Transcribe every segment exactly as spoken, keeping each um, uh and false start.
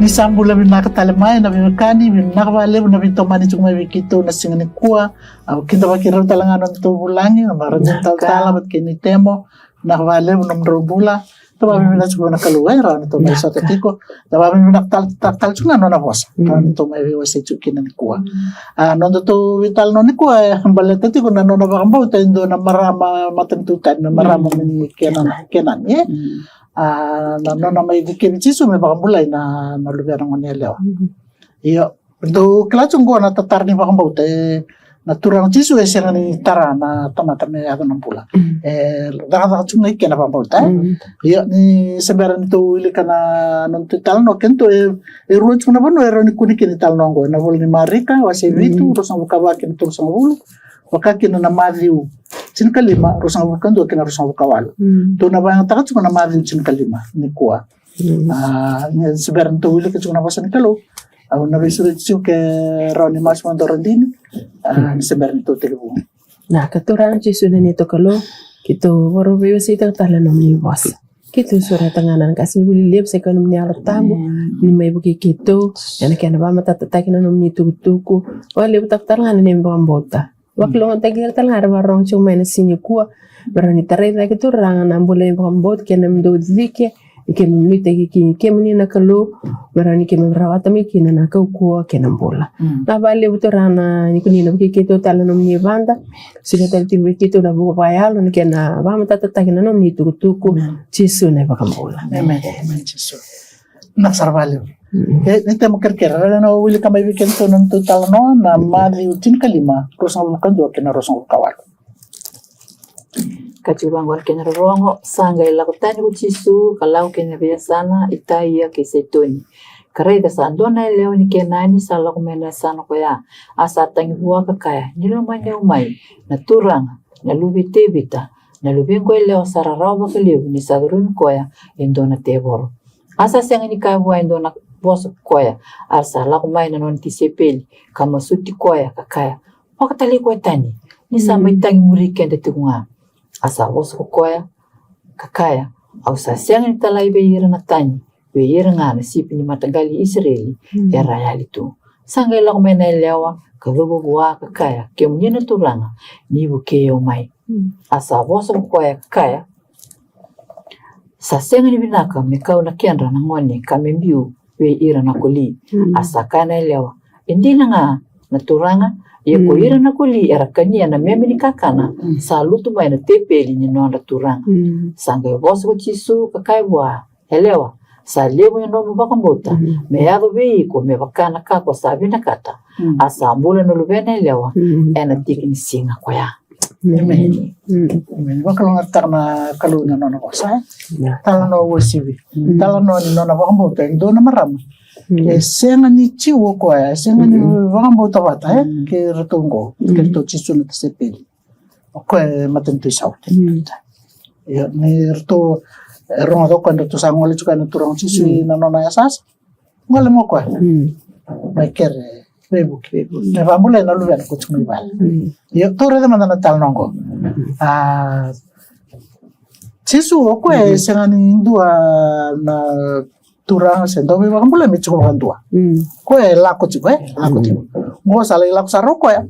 Ni sa bula vinaka tale mai na veiwekani, vinaka vakalevu na veitomani tiko mai vei keitou na siga nikua. Au kidavaki rau tale ga na nodatou vulagi, na marama talatala vata kei na itemo. Vinaka vakalevu na nomudrau bula. Tou vakavinavinaka tiko vua na Kalou e rawa ni tou mai sota tiko. Tou vakavinavinaka tale tiko ga na nona vosa, rawa ni tou mai veiwasei tiko kina nikua. A, nodatou veitalanoa nikua e baleta tiko na nona vakabauta e dua na marama matanitu tani, na marama mai Kenani, Kenani, e. A, na nona mai vukei Jisu me vakabulai na, na luvena gone yalewa. Io, dou kila tu qo na tatara ni vakabauta, e, na Turaga o Jisu e sega ni tara na tamata me yaco na bula. E cakacaka tu ga i kena vakabauta, e. Io, ni se bera ni tou wilika na nodatou italanoa, keitou e, e rua tu na vanua e rawa ni kune kina italanoa qo, na ivola ni Marika, wase vitu, ruasagavulu ka va kei na tolusagavulu, vaka kina na Maciu tinikalima, ruasagavulu ka dua kei na ruasagavulu ka walu. Tou na vakayagataka tiko na Maciu tinikalima nikua. A, ni se bera ni tou wilika tiko na vosa ni Kalou, au na veisureti tiko ke rawa ni masu mada o Radini. A, ni se bera ni tou tekivu. Na ka Turaga Jisu na neitou Kalou, keitou vakarau veiwaseitaka tale na nomuni vosa. Keitou sureta ga na qasenivuli levu se ka nomuni Yalo Tabu ni mai vukei keitou ena kena vakamatatataki na nomuni tukutuku. Vakalevutaka tale ga na neimami vakabauta. Vakalougatataki ira tale ga era vakarorogo tiko mai na siga nikua. Me rawa ni tarai cake Turaga na bula ni vakabauta kei na nomudou dike. Ni keimami nuitaki kemuni na Kalou. Me rawa ni keimami rawata mai kina na kaukauwa kei na bula. Na vakalevu Turaga ni ko ni na vukei keitou tale na nomuni vada. Solia tale tiko vei keitou na vuku vakayalo ni kena vakamatatataki na nomuni tukutuku. Jisu na iVakabula. Emeni. Emeni Jisu. Vinaka sara vakalevu. E, ni temo kerekere, rawa ni wilika mai vei keitou na nodatou italanoa, na Maciu tinikalima, ruasagavulu ka dua kei na ruasagavulu ka walu. Ka tiko vaqo na kena rorogo: Sa qai lako tani ko Jisu ka lako ki na veiyasana i Taia kei Saitoni, ka raica sa dua na yalewa ni Kenani sa lako mai na yasana koya, a sa tagi vua ka kaya, Ni lomani au mai, na Turaga, na Luve i Tevita, na luvequ yalewa sa rarawa vakalevu ni sa curumi koya e dua na tevoro. A sa sega ni kaya vua e dua na vosa ko koya, a sa lako mai na nona tisaipeli ka masuti koya ka kaya, Vakatalai koya tani, ni sa mai tagi muri keda tiko ga. A sa vosa ko koya ka kaya, Au sa sega ni talai vei ira na tagi, vei ira ga na sipi ni mataqali i Isireli era yali tu. Sa qai lako mai na yalewa ka cuva vua ka kaya, Kemuni na Turaga, ni vukei au mai. A sa vosa ko koya ka kaya, Sa sega ni vinaka me kau na kedra na gone ka me biu vei ira na koli. A sa kaya na yalewa, E dina ga na Turaga, ia ko ira na koli era kania na meme ni kakana sa lutu mai na tepeli ni nodra turaga. Sa qai vosa ko Jisu ka kaya vua, Yalewa, sa levu na nomu vakabauta, me yaco vei iko me vaka na ka ko sa vinakata. A sa bula na luvena yalewa ena tiki ni siga koya. Emeni. Emeni. Vakalougatataka na Kalou na nona vosa, e? Talanoa uasivi. Talanoa ni nona vakabauta e dua na marama. E sega ni Jiu o koya, e sega ni vakabauta vata, e? Kei iratou qo, kei iratou Jisu na tisaipeli. O koya e matanitu isau. Io, ni ratou, e, rogoca o koya, ratou sa gole tiko na Turaga o Jisu ina nona yasayasa. Gole mai o koya. Mai kere veivuke, veivuke. Me vakabulai na luvena ko tiko mai vale. Io, tou raica mada na talanoa qo. A, Jisu o koya e sega ni dua na turaga se dauveivakabulai me tiko vakadua. Koya e lako tiko, e lako tiko. Qo sa lai lako sara o koya.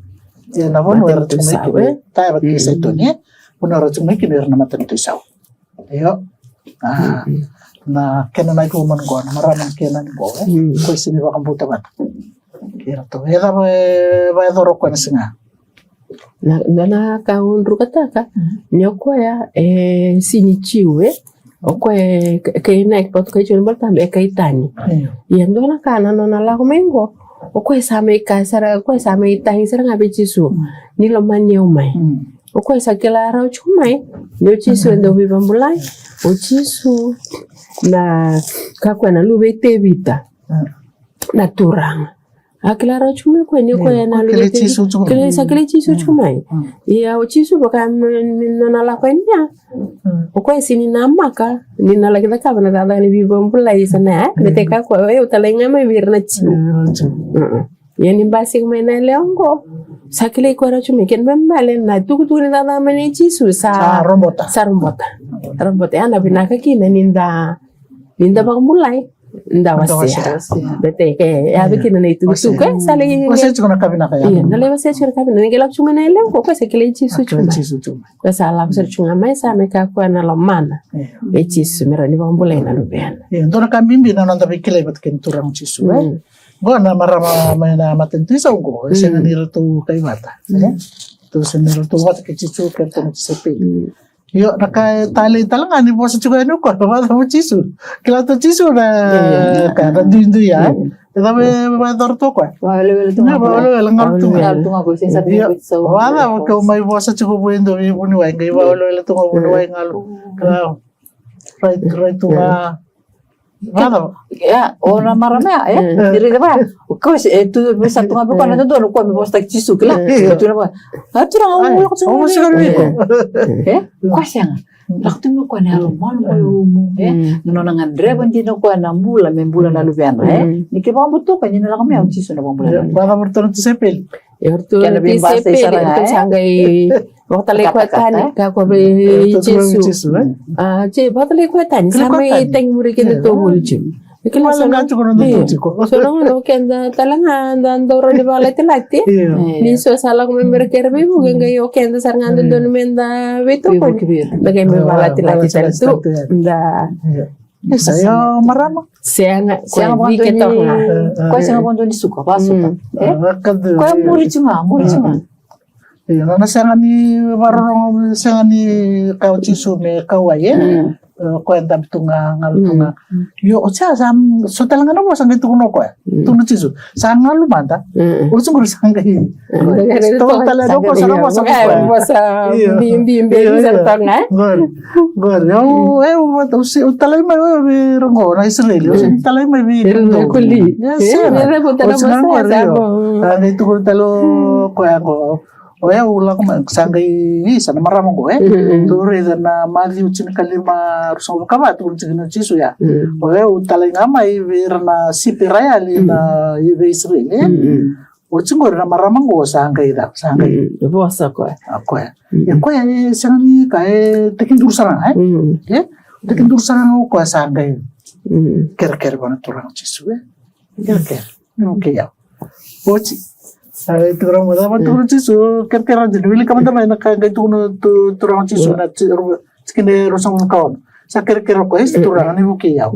E na vanua era tiko mai kina, e, Taia vata kei Saitoni, e. Vanua era tiko mai kina era na matanitu isau. Io. A, na Canaanite woman qo, na marama na Kenani qo, e. Koya sega ni vakabauta vata. Kei ratou. E cava e vakayacora o koya na siga? Na, na, na ka au drukataka ni o koya e sega ni Jiu, e. O koya e Ke-, Kenani, Patukai, Jiu na Balatabu, e kai tani. Ia dua na ka na nona lako mai qo, o koya sa mai ka sara, o koya sa mai tagi sara ga vei Jisu. Ni lomani au mai. O koya sa kila rawa tiko mai ni o Jisu e dauveivakabulai. O Jisu na, ka koya na Luve i Tevita. Na Turaga. A kila rawa tiko mai o koya ni o koya na Luve i Tevita. Kila, sa kila Jisu tiko mai. Ia o Jisu vaka me, me nona lako yani ya. O koya sega ni namaka ni na laki cakava na cakacaka ni veivakabulai sa na, e, me teka koya, e, au talai ga mai vei ira na Jiu. Ia ni basika mai na yalewa qo, sa kilai koya rawa tiko mai, kena ibalebale na itukutuku ni cakacaka mai nei Jisu sa, sa robota. Sa robota. Robota. Ya na vinaka kina ni da, ni da vakabulai. da wasea. Bete ke yaco kina na itukutuku e sa lai wasea tiko na ka vinaka ya. Io, na lai wasea tiko na ka vinaka. Ni qai lako tiko mai na yalewa qo, koya sa kilai Jisu tiko mai. Koya sa lako sara tiko ga mai sa mai kakua na lomana vei Jisu me rawa ni vakabulai na luvena. Io, dua na ka bibi na noda veikilai vata kei na Turaga o Jisu e. Qo na marama mai na matanitu i Sau qo, e sega ni ratou kai vata e. Ratou sega ni ratou vata kei Jisu kei ratou na tisaipeli. Io, na ka e talei tale ga ni vosa tiko yani o koya, vacava o Jisu? Kila tu o Jisu na ka na duidui ya. E cava e vacava tu o koya? Vawelewele tu ga. Vawelewele ga tu ga. Vacava ke o mai vosa tiko vua e dua vei vuniwai, qai vawelewele tu ga vuniwai galu. Rai tu ga. Vacava? Ia, o na marama ya e, ni raica vaya. O koya se e tu vei sa tu ga vei koya na dodonu o koya me vosataki Jisu, kila. E tu na vaya. A Turaga, au lako tu ga vei iko. E koya sega. Lako tu mai o koya na yalo malumalumu e, na nona gadreva dina o koya na bula me bula na luvena e. Ni ke vakabauta o koya ni na lako mai o Jisu na vakabula na luvena. Vacava ratou na tisaipeli? E ratou na tisaipeli, ratou sa qai vakatalai koya tani, ka koya vei Jisu. A Jisu vakatalai koya tani, sa mai tagi muri kina tou voli Jisu. Kila so na gauna o keda tale ga da dau rawa ni vakalatilati. Ni so sa lako mai me ra kere veivuke, qai o keda sara ga dodonu me da veitokoni. Da qai mai vakalatilati tale tu. Da Isa, io, marama. Sega, sega vakadua ni, koya sega vakadua ni suka, vasuka. E? Koya muri tu ga, muri tu ga. Io, na sega ni varorogo, sega ni kau Jisu me kauai e. Koya dabe tu ga, galu tu ga. Io, o sa, sa, so tale ga na vosa qai tukuna o koya. Tukuna o Jisu. Sa galu mada. Oti qori sa qai. Sto tale na vosa, na vosa. Vosa bibi, bibi, sa toka. Qori, qori. Au, au talai mai vei ira qo na Isireli. Au talai mai vei ira na koli. Sa qai tukuna tale o koya qo. O yau lako mai, sa qai isa na marama qo e. Tou raica na Maciu tinikalima, ruasagavulu ka va, tukuna tiko na Jisu ya. O yau talai ga mai vei ira na sipi ra yali na vei Isireli e. Oti qori na marama qo sa qai cava, sa qai vosa koya. A koya. E koya e sega ni ka e tekiduru sara ga e. E tekiduru sara ga o koya sa qai kerekere vua na Turaga o Jisu e. Kerekere. Okei yau. Oti. Sa qai tukuna mo cava tukuna o Jisu, kerekere oti ni wilika mada mai na ka qai tukuna o Turaga o Jisu na tikina e ruasagavulu ka ono. Sa kerekere o koya, isa Turaga ni vukei au.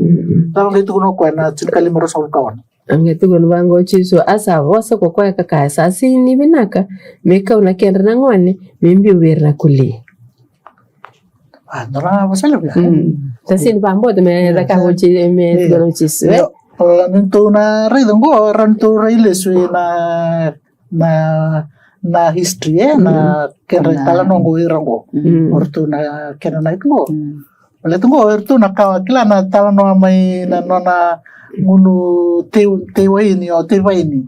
Cava qai tukuna o koya na tinikalima ruasagavulu ka ono? A qai tukuna vaqo o Jisu, a sa vosa ko koya ka kaya, sa sega ni vinaka me kau na kedra na gone me biu vei ira na koli. A dua na vosa levu ya. Sa sega ni vakabauta me caka ko Jisu, me tukuna o Jisu e. Io, o ratou na raica qo, ratou rai lesu na na, na history e, na kedra italanoa qo ira qo. O ratou na Canaanite qo. Baleta qo o ratou na kawa, kila na talanoa mai na nona gunu tei, tei waini, o tei vaini,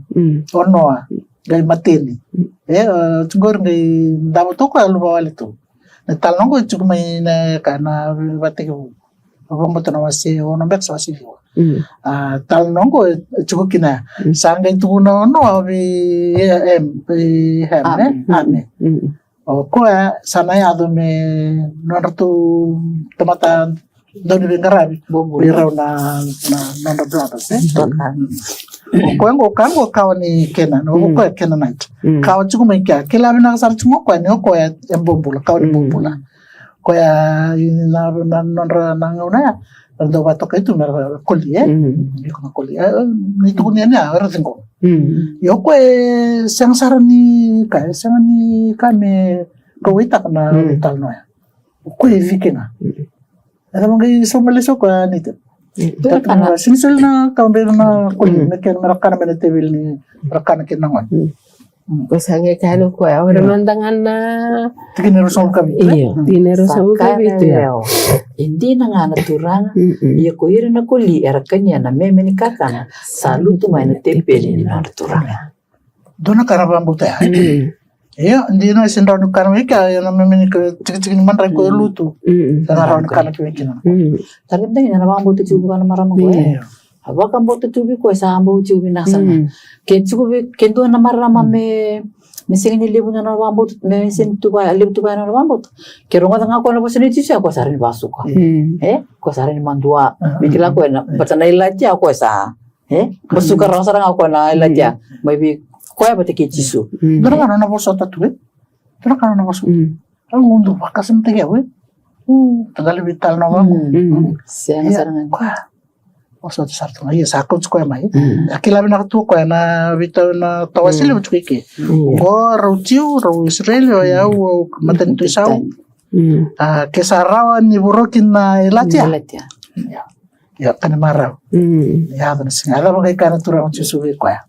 o Noa, qai mateni. E, o tiko qori qai davo toka e luva wale tu. Na talanoa qo e tiko mai na ka na Vakatekivu. Au vakabauta na wase ono beka se wase ciwa. A talanoa qo e tiko kina. Sa qai tukuna o Noa vei Ham, vei Ham e, Ham e. O koya sa na yaco me nodratou tamata dauniveiqaravi. Vei rau na, na nodra brothers e. O koya qo, ka qo kawa ni Kenan, o koya Canaanite. Kawa tiko mai kea, kila vinaka sara tiko o koya ni o koya e bobula, kawa ni bobula. Koya na, na nodra na gauna ya era dau vakatokai tu mera koli e. Iko na koli e, ni tukuni yani a era ciqoma. Ia o koya e sega sara ni ka, e sega ni ka me kauwaitaka na italanoa ya. O koya e vike ga. E cava qai sauma lesu o koya ni te. Sini soli na kawa bera na koli me kena mera kana mai na teveli ni ra kana kina na gone. Ko sa qai kaya o koya, o ira noda ga na tikina e ruasagavulu ka vitu. Io, tikina e ruasagavulu ka vitu ya. E dina ga na Turaga, ia ko ira na koli era kania na meme ni kakana sa lutu mai na teveli ni nodra Turaga. Dua na ka na vakabauta ya. Io, dina se dau ni kana mai kea, ia na meme ni ka tikitiki ni madrai ko e lutu. Sa na rawa ni kana ki vei kina. Tale dai na vakabauta tiko vua na marama ko e. vakabauta tu vei koya sa bau tiko vinaka sara ga. Ke tiko vei, ke dua na marama me, me sega ni levu na nona vakabauta, me sega ni tu vaya, levu tu vaya na nona vakabauta. Ke rogoca ga koya na vosa nei Jisu, ya koya sa rawa ni vakasuka. E, koya sa rawa ni madua. Me kila koya na, baleta na ilati ya koya sa, e, vakasuka rawa sara ga koya na ilati ya. Mai vei koya vata kei Jisu. Dua na ka nona vosota tu, e. Dua na ka nona vosota. Au dau vakasamataki au, e. Taqali vei tale na vaqo. Sega sara ga. Koya. Vosota sara tu ga. Ia sa kauti koya mai. A kila vinaka tu koya na veitau na tawase levu tiko i ke. Qo rau Jiu, rau Isireli, o yau, au matanitu isau. A, ke sa rawa ni voroki na ilati ya. Ia, ia, ka ni marau. Ia, yaco na siga. A cava qai kaya na Turaga o Jisu vei koya?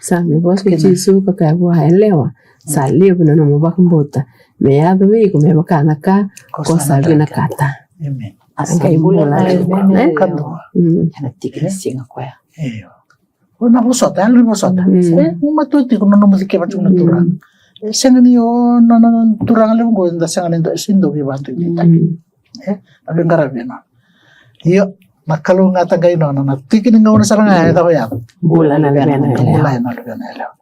Sa me vosa o Jisu ka kaya vua, yalewa, sa levu na nomu vakabauta. Me yaco vei iko me vaka na ka ko sa vinakata. A sa qai bula na yalewa, e? Ena tiki ni siga koya. Io. O na vosota, yalo ni vosota. E, mo matua tiko na nomu cikeva tiko na Turaga. E sega ni o na, na, na Turaga levu qo, eda sega ni da, sega ni da veivakadonui. E, na veiqaravi e nona. Io, na Kalou ga taqai nona, na tiki ni gauna sara ga e cava yaco. Bula na luvena yalewa. Bula na luvena yalewa.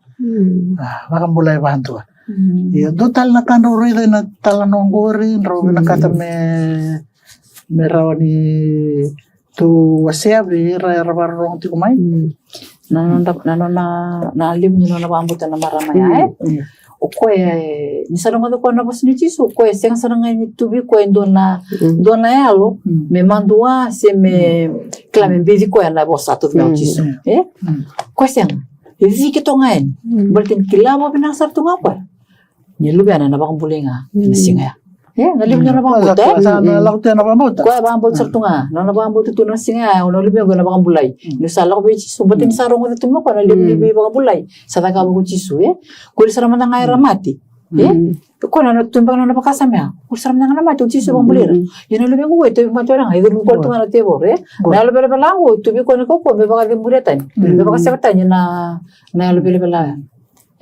A, vakabulai vakadua. Io, dua tale na ka drau raica ena talanoa qori, drau vinakata me, me rawa ni tou wasea vei ira era vakarorogo tiko mai. Na nona, na nona, na levu ni nona vakabauta na marama ya, e? O koya, e, ni sa rogoca koya na vosa ni Jisu, o koya e sega sara ga ni tu vei koya e dua na, dua na yalo me madua se me kila me beci koya na vosa tauca mai o Jisu, e? Koya sega. E ciki toka ga yani. Baleta ni kila vakavinaka sara tu ga o koya ni luvena ena vakabulai ga ena siga ya. E, na levu ni nona vakabauta, e? Sa na lako tu ena vakabauta. Koya vakabauta sara tu ga. Na nona vakabauta tu na siga ya, o na luvena qo ena vakabulai. Niu sa lako vei Jisu, baleta ni sa rogoca tu mai o koya na levu ni veivakabulai sa cakava ko Jisu, e? Qori sara mada ga era mate. E? Ko na, na tu beka na nona vakasama ya. Qori sara mada ga na mate, o Jisu vakabulai ira. Ia na luvequ qo e tauvi mate wale ga, e curu qori tu ga na tevoro, e? Na yalo velavela qo e tu vei koya na kaukauwa me vakacemuria tani, me vakaseva tani na, na yalo velavela ya.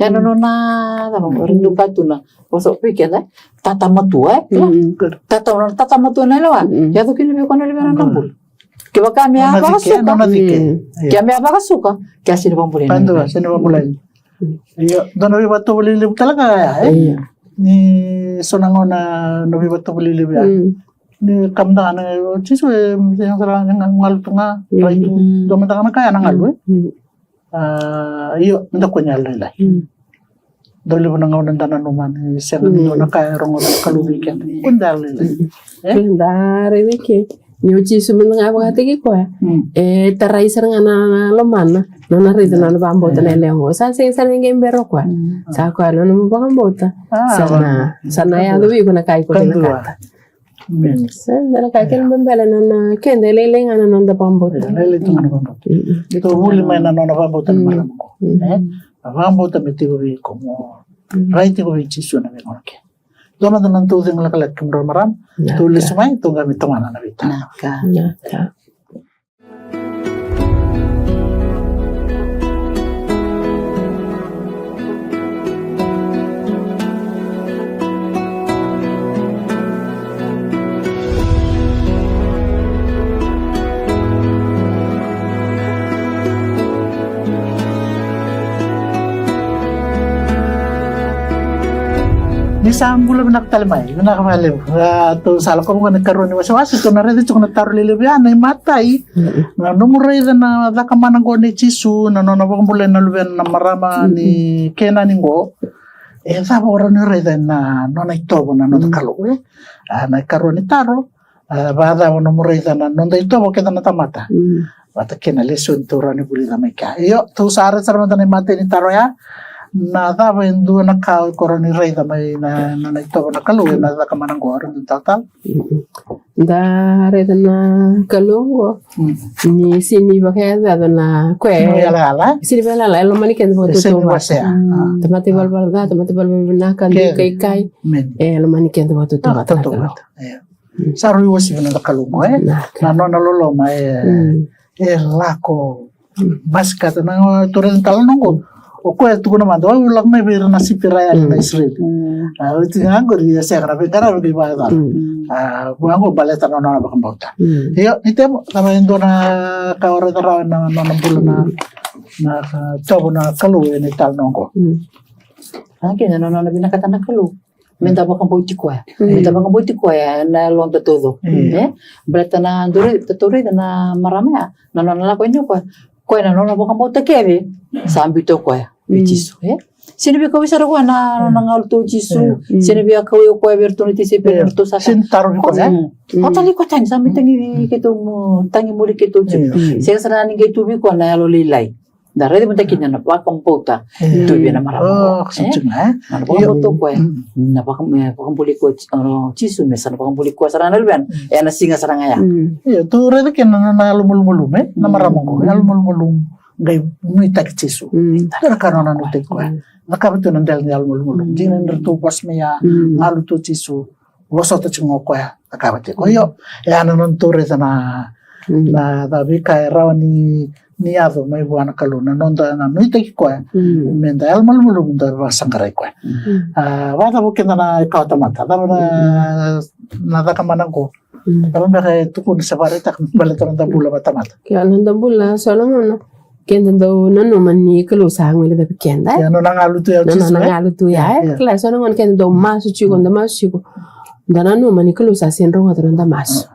Ya na nona, cava qori, dau kaya tu na vosa vei keda, tata matua, e? Tata, nona tata matua na yalewa. Yaco kina vei koya na luvena na bula. Kevaka me a vakasuka, ke me a vakasuka, ke a sega ni vakabulai. Kadua, sega ni vakabulai. Io, dua na veivakatovolei levu tale ga ya, e? Ni so na gauna na veivakatovolei levu ya. Ni ka mada ga na, o Jisu e, e sega sara ga ni galu tu ga, rai tu, dua mada ga na ka ya na galu, e? A, io, meda kua ni yalolailai. Dau levu na gauna da nanuma ni sega ni dua na ka e rogoca na Kalou vei keda. Kua ni da yalolailai. E? Kua ni da raica ke. Ni o Jisu mada ga vakataki koya. E tarai sara ga na lomana. Nona raica na nona vakabauta na yalewa qo. Sa sega sara ni qai bera o koya. Sa koya na nomu vakabauta. Sa na, sa na yaco vei iko na ka iko vinakata. Sa na ka kena bebela na, na keda e lailai ga na noda vakabauta. E lailai tu ga na vakabauta. Iko vuli mai na nona vakabauta na marama qo. E? Na vakabauta me tiko vei iko mo rai tiko vei Jisu na veigauna kece. Dua mada na tou cegu lakalaka kemudrau marama. Tou lesu mai, tou qai mai tomana na veitaro. Ni sa bula vinaka tale mai, vinaka vakalevu. A, tou sa lako vaqo na ikarua ni wasewase, tou na raica tiko na taro lelevu ya, na imatai. Na nomu raica na cakamana qo nei Jisu, na nona vakabulai na luvena na marama ni Kenani qo. E cava o rawa ni raica ena nona itovo na noda Kalou, e? A, na ikarua ni taro. A, vakacava nomu raica na noda itovo keda na tamata? Vata kei na lesoni tou rawa ni vulica mai kea. Io, tou sa raica sara mada na imatai ni taro ya. Na cava e dua na ka o iko rawa ni raica mai na, na, na itovo na Kalou ena cakamana qo, rawa ni talatala? Da raica na Kalou qo. Ni sega ni vakayacayaca na koya. Sega ni vakayalayala, e lomani keda vakatautauvata. Tamata ivalavala ca, tamata ivalavala vinaka, dui kaikai. E lomani keda vakatautauvata na Kalou. Sa rui uasivi na noda Kalou qo, e? Na nona loloma, e, e lako. Basikata na tou raica tale na noqu. O koya e tukuna mada, au lako mai vei ira na sipi ra yali na Isireli. A, oti ga qori e sega na veiqaravi qai vakayacora. A, vaqo baleta na nona vakabauta. Io, ni temo, cava e dua na ka o raica rawa na nona bula na, na, a, tovo na Kalou ena italanoa qo? A, kena na nona vinakata na Kalou. Meda vakabauti koya. Meda vakabauti koya ena yaloda taucoko. E? Baleta na duri, tatou raica na marama ya, na nona lako yani o koya. Koya na nona vakabauta kece, sa biuta o koya vei Jisu, e? Sega ni veikauwai sara o koya na nona galu tu o Jisu. Sega ni veikauwai o koya vei iratou na tisaipeli, ratou sa, sega ni tarovi koya. Au talai koya tani, sa mai tagi vei keitou, mo tagi muri keitou Jisu. Sega sara ni qai tu vei koya na yalo lailai. Da raica mada kina na vakabauta tu vei na marama. Na vakabauta o koya. Na vaka, e, vakabuli koya o Jisu, me sa na vakabuli koya sara na luvena ena siga sara ga ya. Io, tou raica kina na, na yalo malumalumu, e? Na marama qo, yalo malumalumu. Qai nuitaki Jisu. Dua na ka nona nuitaki koya. Cakava tu na dela ni yalo malumalumu. Dina ni ratou vosa mai ya, galu tu o Jisu. Vosota tiko ga o koya, cakava tiko. Io, e a na nona tou raica na, na, na veika e rawa ni, ni yaco mai vua na Kalou, na noda, na nuitaki koya. Meda yalo malumalumu, da vakasaqarai koya. A, vakacava o keda na ikawa tamata? Cava na, na caka mana qo? Cava beka e tukuna se vakaraitaka baleta na noda bula vakatamata? Ke a noda bula, so na gauna keda dau nanuma ni Kalou sa guilecavi keda, e? Ia, nona galu tu ya o Jisu, nona galu tu ya, e? Kila, so na gauna keda dau masu tiko, da masu tiko. Da nanuma ni Kalou sa sega ni rogoca na noda masu.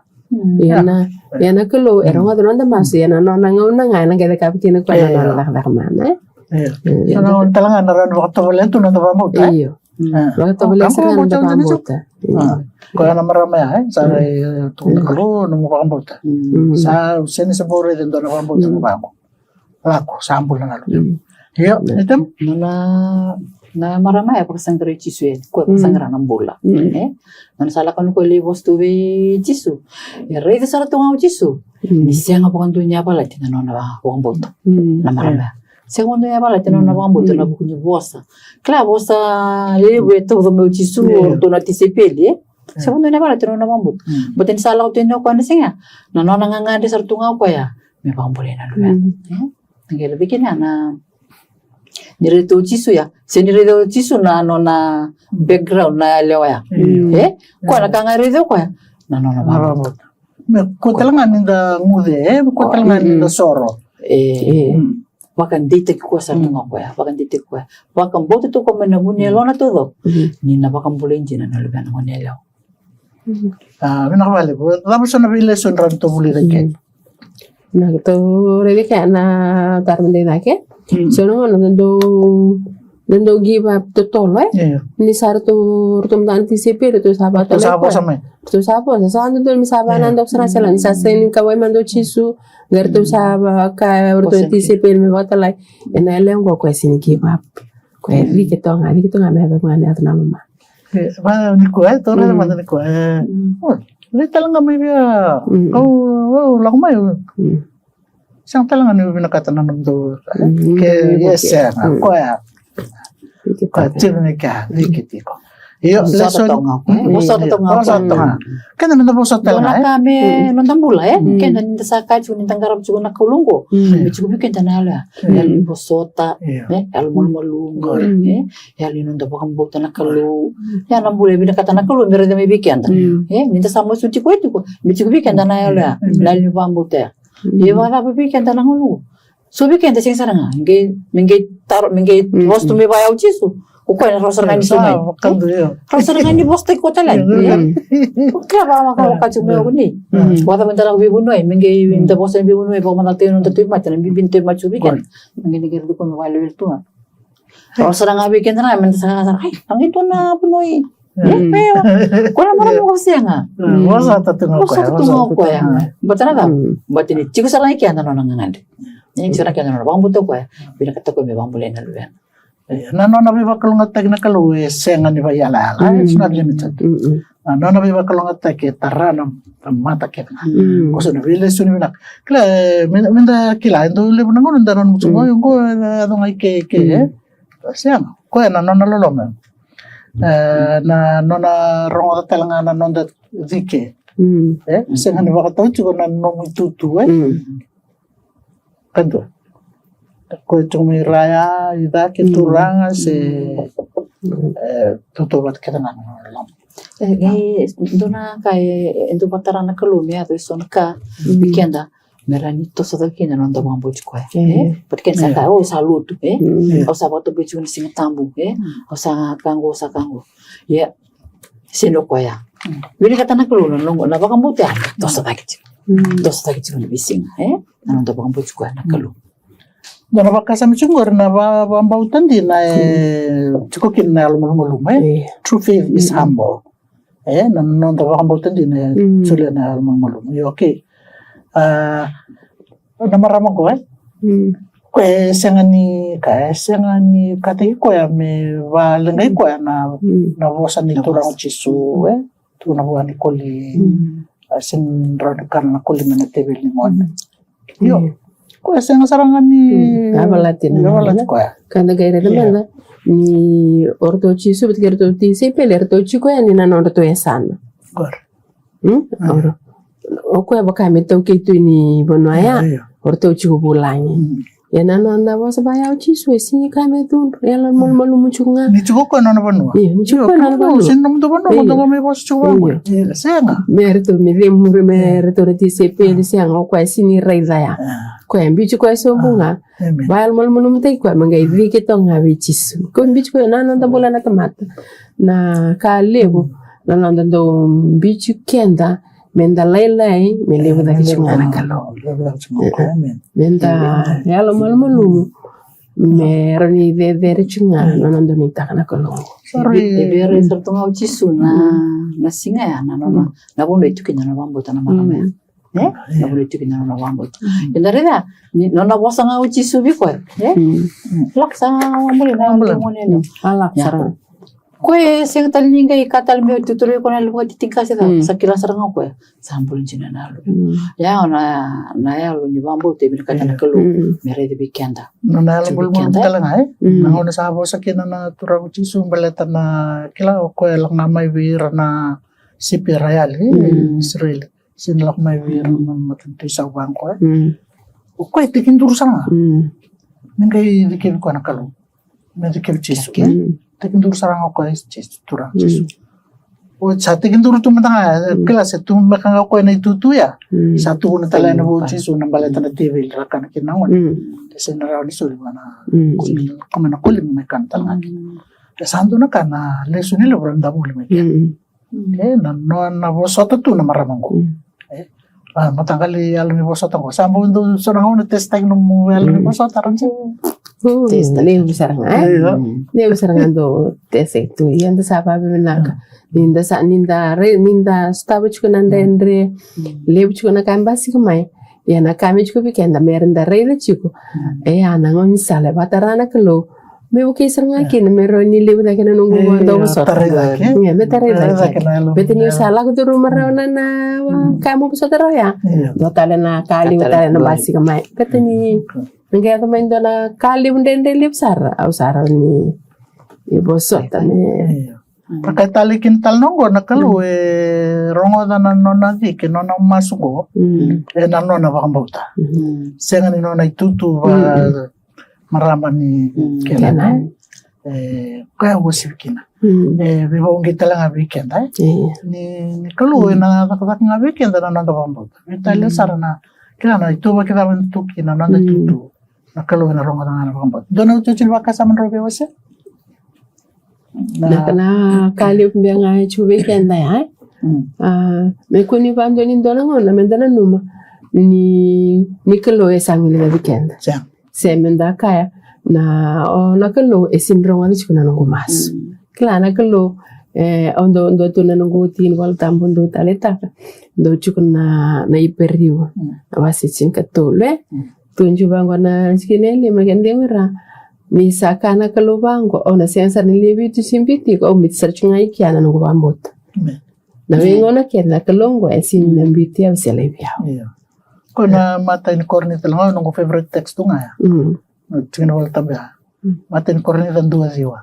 Ia na, ia na Kalou e rogoca na noda masu, ia na nona gauna ga ena qai cakava kina o koya na nona cakacaka mana, e? Ia na gauna tale ga na rawa ni vakatovolea tu na noda vakabauta, e? Io. Vakatovolea sara ga na noda vakabauta. Koya na marama ya, e? Sa, e, tukuna na Kalou, nomu vakabauta. Sa, au sega ni se bau raica e dua na vakabauta me vaqo. Lako, sa bula na luve. Io, e temo. Nona, na marama ya vakasaqarai Jisu, e, koya vakasaqara na bula. E? Nona sa lako ni koya lai vosa tu vei Jisu. E raica sara tu ga o Jisu ni sega vakadua ni yavalati na nona vakabauta. Na marama ya. Sega vakadua ni yavalati na nona vakabauta ena vuku ni vosa. Kila vosa levu e tauca mai o Jisu, o ratou na tisaipeli, e? Sega vakadua ni yavalati na nona vakabauta. Baleta ni sa lako tu yani o koya na siga ya. Na nona gagadre sara tu ga o koya me vakabulai na luvena. E? Qai raica kina na, ni raica o Jisu ya. Se ni raica o Jisu na nona background na yalewa ya. E? Koya na ka ga e raica o koya na nona vakabauta. Me kua tale ga ni da guce, e? Me kua tale ga ni da soro. E. Vakadeitaki koya sara tu ga o koya. Vakadeitaki koya. Vakabauta tu o koya mai na vu ni yalona taucoko ni na vakabulai dina na luvena gone yalewa. A, vinaka vakalevu. Cava so na veilesoni rawa ni tou vulica eke? Na tou raica eke na taro mada i cake. So na gauna da dau, da dau give up totolo, e? Ni sa ratou, ratou mada na tisaipeli, ratou sa vakatovolei koya. Ratou sa vosa, sa dodonu me sa vakanadaku sara ga sela, ni sa sega ni kauwai mada o Jisu, qai ratou sa vaka, ratou na tisaipeli me vakatalai. Ena yalewa qo o koya sega ni give up. Koya e cike toka ga, cike toka ga me yacova ga na yaca na loma. E, va nikua, e, tou raica mada nikua, e. O, lai tale ga mai vei au, au lako mai, au sega tale ga niu vinakata na nomudou, e, ke, e, sega, koya. Koya tiko ni ka, viki tiko. Io, vosota toka ga, e? Vosota toka ga. Keda meda vosota toka ga, e? Dua na ka me noda bula, e? Keda nida sa kaya tiko nida qarava tiko na Kalou qo. Me tiko vei keda na yalo ya. Yalo ni vosota, e? Yalo malumalumu, e? Yalo ni noda vakabauta na Kalou. Ya na bula e vinakata na Kalou me raica mai vei keda. E? Nida sa masu tiko, e tiko. Me tiko vei keda na yalo ya. Na yalo ni vakabauta ya. E vakacava vei keda na gauna qo? So vei keda sega sara ga. Qai, me qai taro, me qai vosa tu me vaya o Jisu. Ko koya na rawa sara ga ni so mai. Rawa sara ga ni vosota iko tale. Ko kila vaka, vaka, vaka tiko me o ni. Vakacava da lako veivanua, me qai da vosa veivanua, vakamacalataki na noda tauvimate, na bibi ni tauvimate so vei keda. Me qai, qai raica ko me vakalewele tu ga. Rawa sara ga vei keda na, me da sa, sa, ai, a qai tu na vanua i. E, ko na marama qo sega. Vosota tu ga o koya. Vosota tu ga o koya. Baleta na cava? Baleta ni tiko sara ga i keda na nona gagadre. Ni tiko sara ga i keda na nona vakabauta o koya. Vinakata o koya me vakabulai na luvena. E, na nona veivakalougatataki na Kalou e sega ni vaiyalayala. It's not limited. Na nona veivakalougatataki e tara na mata kece ga. Ko so na veilesoni vinaka. Kila, e, me, meda kila, e dau levu na gauna da nanuma tiko, qo, qo, e, yaco ga i ke, i ke, e. Sega, koya na nona loloma. E, na nona rogoca tale ga na noda cike. E, sega ni vakatau tiko na nomu itutu, e. Ka dua. Ko e tu mai raya i cake, turaga se, e, tautauvata kece ga na loloma. E, e dua na ka e, e dua vata na Kalou me yaco e so na ka vei keda me rawa ni toso cake kina na noda vakabauti koya. E, vata keda sa kaya, o, sa lotu, e, o sa vakatokai tiko na Siga Tabu, e, o sa ka qo, o sa ka qo. Ia, sega ni o koya. Vinakata na Kalou na noda vakabauta ya, toso cake tiko. Toso cake tiko na veisiga, e, na noda vakabauti koya na Kalou. Dua na vakasama tiko qori na va-, vakabauta dina e tiko kina na yalo malumalumu, e? True faith is humble. E, na noda vakabauta dina e solia na yalo malumalumu. Io, okay. A, na marama qo, e? Ko e sega ni, ka e sega ni kataki koya me valeqai koya na, na vosa ni Turaga o Jisu, e? Tu na vua ni koli, a, sega ni rawa ni kana na koli mai na teveli ni gone. Io. Ko e sega sara ga ni, a, valati na, valati koya. Ka da qai raica mada ni o ratou o Jisu vata kei ratou tisaipeli, e ratou tiko yani na nodratou yasana. Qori. O koya vaka me taukei tu ni vanua ya, o ratou tiko vulagi. Ia na nona vosa vaya o Jisu e sega ni ka me cudru, e yalo malumalumu tiko ga. Ni tiko koya na nona vanua. Io, ni tiko koya na nona vanua. Sega ni nomutou vanua, mo dou mai vosa tiko vaqo. Sega. Me ratou, me cemuri, me ratou na tisaipeli, sega, o koya sega ni raica ya. Koya biuti koya sobu ga. Vayalo malumalumutaki koya me qai cike toka ga vei Jisu. Koya biuti koya na noda bula na tamata. Na ka levu na noda dau biuti keda me da lailai, me levu cake tiko ga na Kalou. Me da yalo malumalumu me rawa ni cecere tiko ga na noda nuitaka na Kalou. E via raica sara tu ga o Jisu na, na siga ya, na nona, na vanua e tu kina na vakabauta na marama ya. E? Na vanua e tu kina na nona vakabauta. Eda raica ni nona vosa ga o Jisu vei koya. E? Lako sara ga, bula na, bula na gone. A, lako sara ga. Koya e sega tale ni qai kaya tale me tuturu iko na levu ka titiqa se ca. Sa kila sara ga o koya sa bula dina na yalo. Ia na, na yalo ni vakabauta e vinakata na Kalou me raici vei keda. Nona yalo bula bula tale ga, e? Na gauna sa vosa kina na Turaga o Jisu baleta na, kila, o koya e lako ga mai vei ira na sipi era yali, e, Isireli. Sega ni lako mai vei ira na matanitu isau vaqo, e? O koya e tekiduru sara ga me qai cikevi koya na Kalou. Me cikevi Jisu, e? Tekiduru sara ga o koya, Jisu, Turaga Jisu. O sa tekiduru tu mada ga, e, kila, se tu beka ga o koya na itutu ya. Sa tukuna tale yani vua o Jisu na baleta na teveli ra kana kina na gone. E sega ni rawa ni soli vua na, sega ni lako mai na koli me mai kana tale ga kina. E sa dua na ka na lesoni levu ra da vuli mai kina. E, na nona vosota tu na marama qo. E, a, mataqali yalo ni vosota qo. Sa bau dau so na gauna tesitaki nomu yalo ni vosota, Ramsey. Levu sara ga, e? Levu sara ga dau tesitaki tu. Ia da sa vavinavinaka ni da sa, ni da re, ni da sotava tiko na dredre levu tiko na ka e basika mai. Ia na ka me tiko vei keda me ra da raica tiko. E, a, na gaunisala e vakatara na Kalou. Me vukei sara ga kina me rawa ni levu cake na noqu vakadavosota. Ia, me tarai cake. Baleta niu sa lako curuma rawa na, na ka mo vosota rawa ya. Dua tale na ka levu tale na basika mai. Baleta ni na qai yaco mai dua na ka levu dredre levu sara, au sa rawa ni vosota me. Ka tale kina tale na oqo, na Kalou e rogoca na nona cike, nona masu qo ena nona vakabauta. Sega ni nona itutu va marama ni Kenani. E, koya uasivi kina. E veivauqeti tale ga vei keda, e? Ni, ni Kalou ena cakacaka ga vei keda na noda vakabauta. Veitalia sara na, kila, na ituvaki cava eda tu kina, na noda itutu. Na Kalou ena rogoca ga na vakabauta. Dua na iotioti ni vakasama drau veiwasei? Na, na ka levu beka ga e tu vei keda ya, e? A, me kua ni vakadua ni dua na gauna meda nanuma ni, ni Kalou e sa guilecavi keda. Se meda kaya na, o na Kalou e sega ni rogoca tiko na noqu masu. Kila na Kalou, e, au dau, dau tu na noqu tiki ni Vola Tabu dau taleitaka, dau tiko na, na Iperiu na wase tinikatolu, e? Tuji vaqo na tikina e lima, ke degu ira, ni sa kaya na Kalou vaqo, au na sega sara ni lai biuti se biuti iko, au biuti sara tiko ga i kea na noqu vakabauta. Na veigauna kece na Kalou oqo e sega ni na biuti au se laivi au. Ko na imatai ni Korinica, la ga noqu favorite text tu ga ya. Tikina Vola Tabu ya. Imatai ni Korinica dua ciwa.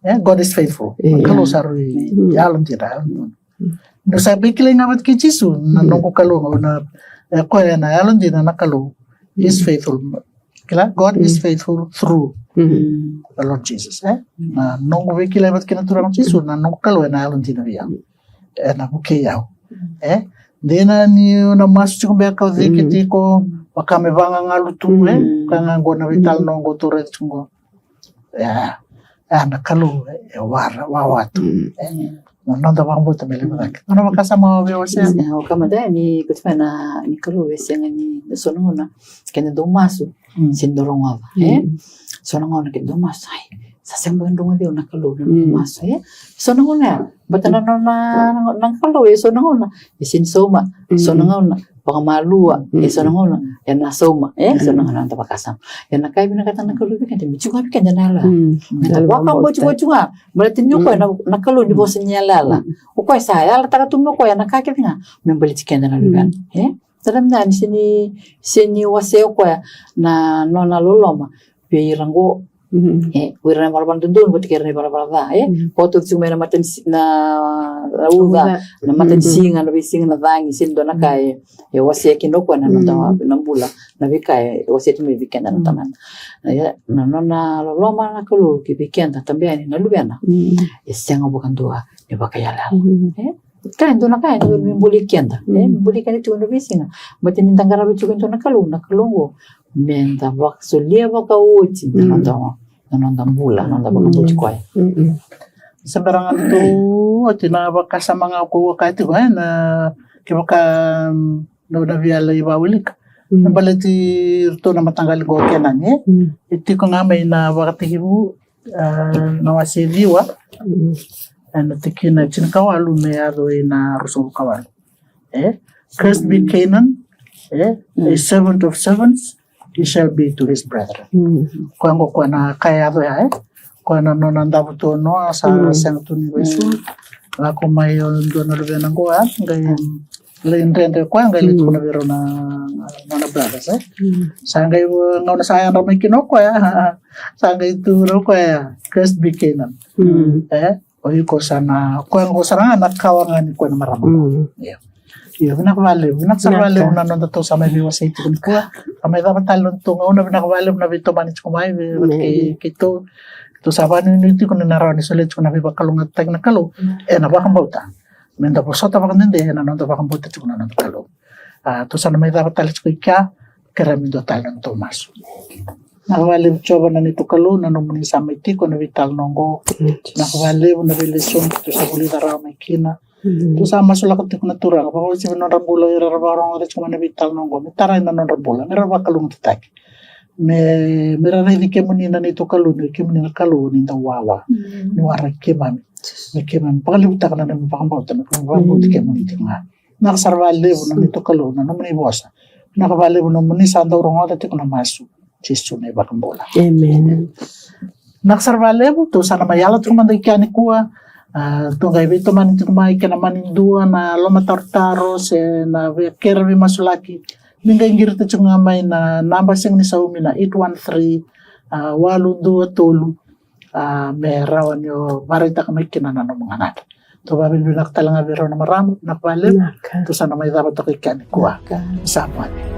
E, God is faithful. Na Kalou sa rui yalodina, yalodina. Dou sa via kilai ga vata kei Jisu na noqu Kalou, na, e, koya na yalodina na Kalou. He is faithful. Kila, God is faithful through the Lord Jesus, e? Na noqu veikilai vata kei na Turaga o Jisu, na noqu Kalou ena yalodina vei au. Ena vukei au. E? Dina ni na masu tiko beka o ciki tiko, vaka me vagagalu tu, e? Ka ga qo na veitalanoa qo tou raica tiko qo. Ia, ia na Kalou e wara, wawa tu. E, na noda vakabauta me levu cake. Nona vakasama o via wasea. E, o ka mada ni, ko tu mai na, ni Kalou e sega ni, so na gauna keda dau masu, se ni dau rogoca, e? So na gauna keda dau masu, ai, sa sega beka ni rogoci au na Kalou, na noqu masu, e? So na gauna, bata na, na, na, na Kalou, e so na gauna e sega ni sauma, so na gauna vakamalua, e so na gauna ena sauma, e so na gauna eda vakasama. Ia na ka e vinakata na Kalou vei keda, me tiko ga vei keda na yalo ya. Meda vakabauti koya tiko ga. Baleta ni o koya na, na Kalou ni vosa ni yalayala. O koya sa yalataka tu mai o koya na ka kece ga me baleti keda na luvena. E? Tada mada ni se ni, se ni wasea o koya na nona loloma vei ira qo. E, o ira na ivalavala dodonu vata kei ira na ivalavala ca, e? Koto tiko mai na mata ni si-, na, na uca, na mata ni siga, na veisiga, na cagi, se ni dua na ka e, e wasea kina o koya na noda, na bula, na veika e wasea tu mai vei keda na Tamada. Na, ia, na nona loloma na Kalou ki vei keda, tabe yani na luvena. E sega vakadua ni vakaiyalayala. E? Ka e dua na ka e dodonu me buli keda. E, me buli keda tiko na veisiga. Baleta ni da qarava tiko e dua na Kalou, na Kalou qo. Meda vakasolia vakaoti na noda, na noda bula, na noda vakabauti koya. Se bera ga ni tou oti na vakasama ga ko waka tiko, e, na kevaka, mm, na, na via lai vawilika. Na baleti iratou na mataqali qo Kenani, e? E tiko ga mai na Vakatekivu, a, na wase ciwa, ena tikina tinikawalu me yaco ina ruasagavulukawalu. E? Cursed be Canaan, e? A servant of servants, he shall be to his brethren. Koya qo koya na ka e yaco ya, e? Koya na nona davo tu o Noa, sa sega tu ni vakaisulu. Lako mai o dua na luvena qo, a? Qai lai dredre koya, qai lai tukuna vei rau na, na, na brothers, e? Sa qai, uh, gauna sa yadra mai kina o koya, sa qai tu rau koya, cursed be Canaan. E? O iko sa na, koya qo sara ga na kawa ga ni koya na marama. Io. Io, vinaka vakalevu, vinaka sara vakalevu na noda tou sa mai veiwasei tiko nikua. Sa mai cava tale na noda tou gauna, vinaka vakalevu na veitomani tiko mai, vei, vei kei, keitou. Tou sa vakanuinui tiko ni na rawa ni solia tiko na veivakalougatataki na Kalou. Ena vakabauta. Meda vosota vakadede ena noda vakabauta tiko na noda Kalou. A, tou sa na mai cava tale tiko i kea, kerea me dua tale na noda tou masu. Vinaka vakalevu Jiova na neitou Kalou, na nomuni sa mai tiko ena veitalanoa oqo. Vinaka vakalevu na veilesoni tou sa vulica rawa mai kina. Tou sa masulaka tiko na Turaga, vakauasivi na nodra bula o ira era vakarogoca tiko mai na veitalanoa oqo. Me tarai na nodra bula, me ra vakalougatataki. Me, me ra raici kemuni na neitou Kalou, ni kemuni na Kalou ni dau wawa. Ni waraki keimami. Me keimami vakalevutaka na neimami vakabauta, me keimami vakabauti kemuni tiko ga. Vinaka sara vakalevu na neitou Kalou na nomuni vosa. Vinaka vakalevu nomuni sa dau rogoca tiko na masu. Jisu na iVakabula. Emeni. Vinaka sara vakalevu, tou sa na mai yala tiko mada i kea nikua. A, tou qai veitomani tiko mai kei na mani dua na lomatarotaro se na via kere veimasulaki. Ni qai qirita tiko ga mai na naba sega ni saumi na eight one three, a, walu dua tolu. A, me rawa ni o vakaraitaka mai kina na nomu gagadre. Tou vakavinavinaka tale ga vei rau na marama, vinaka vakalevu. Vinaka. Tou sa na mai cava toka i kea nikua. Vinaka. Sa moce.